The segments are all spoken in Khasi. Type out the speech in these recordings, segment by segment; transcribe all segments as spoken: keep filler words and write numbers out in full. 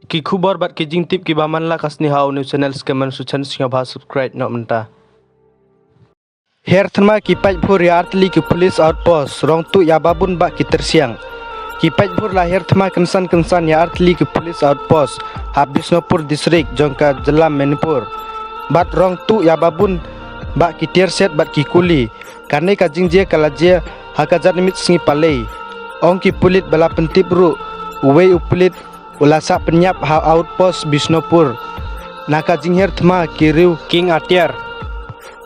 Ki khubor bad ki jingtip kiba man la ka sngi ha u new channel Skemman Suchan, sngewbha subscribe noh mynta. Hiar thma ki paidbhur ïa artylli ki police outpost, rong tuh ïa babun bah ki tyrsiang. Ki paidbhur la hiar thma kynsan kynsan ïa artylli ki police outpost ha Bishnupur district jong ka jylla Manipur. Bad rong tuh ïa babun bah ki tiar siat bad ki kuli. Kane ka jingjia ka la jia ha ka janmiet sngi Palei. Ong ki pulit ba la pyntip ruh, uwei u pulit u la sah pynïap ha outpost Bishnupur na ka jinghiar thma ki riew king atiar,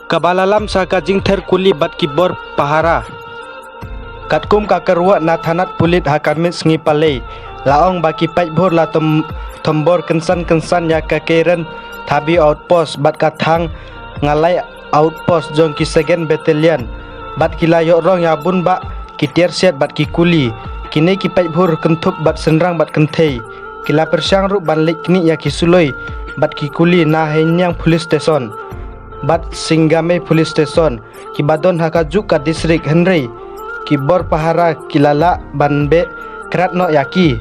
kaba la lam sa ka jingther kuli bad ki bor pahara. Katkum ka kyrwoh na thanat pulit ha ka miet sngi Palei, la ong ba ki paidbhur la thom-, thombor kynsan kynsan ïa ka Keren Thabi outpost bad ka Thang Ngalai outpost jong ki second battalion. Bad ki la ïoh rong ïa bun bah ki tiar siat bad ki kuli. Kine ki paidbhur kynthup bad shynrang bad kynthei, ki la pyrshang ruh ban leit knieh ïa ki suloi bad ki kuli na Heiniang police station bad Singamei police station, kiba don ha kajuh ka district, hynrei ki bor pahara ki la lah ban beh khrat noh ïa ki.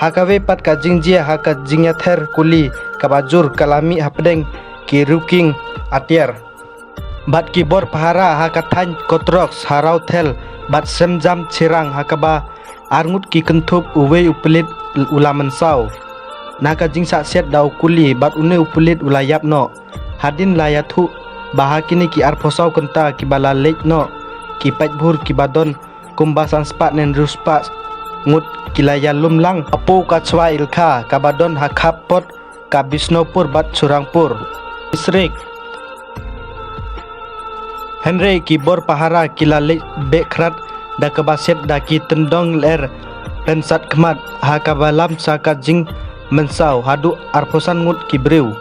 Ha kawei pat ka jingjia ha ka jingïather kuli kaba jur ka la mih hapdeng ki riew king atiar bad ki bor pahara ha ka thaiñ Kotroks ha Rawthel bad Semjam Chirang, ha kaba arngut ki kynthup, uwei u pulit u la mynsaw. Na ka jingsah siat da u kuli bad une u pulit u la ïap noh. Hadien la ïathuh ba ha kine ki arphew saw kynta kiba la leit noh, ki paidbhur kiba don kumba san spah ne hynriew spah ngut ki la ïalum lang hapoh ka Chwa Ilkha kaba don ha khappud ka Bishnupur bad Churangpur district. Hynrei ki bor pahara ki la leit beh khrat da kaba siat da ki tyndong lyer rynsat khmat, ha kaba lam sa ka jingmynsaw haduh arphew san ngut ki briew.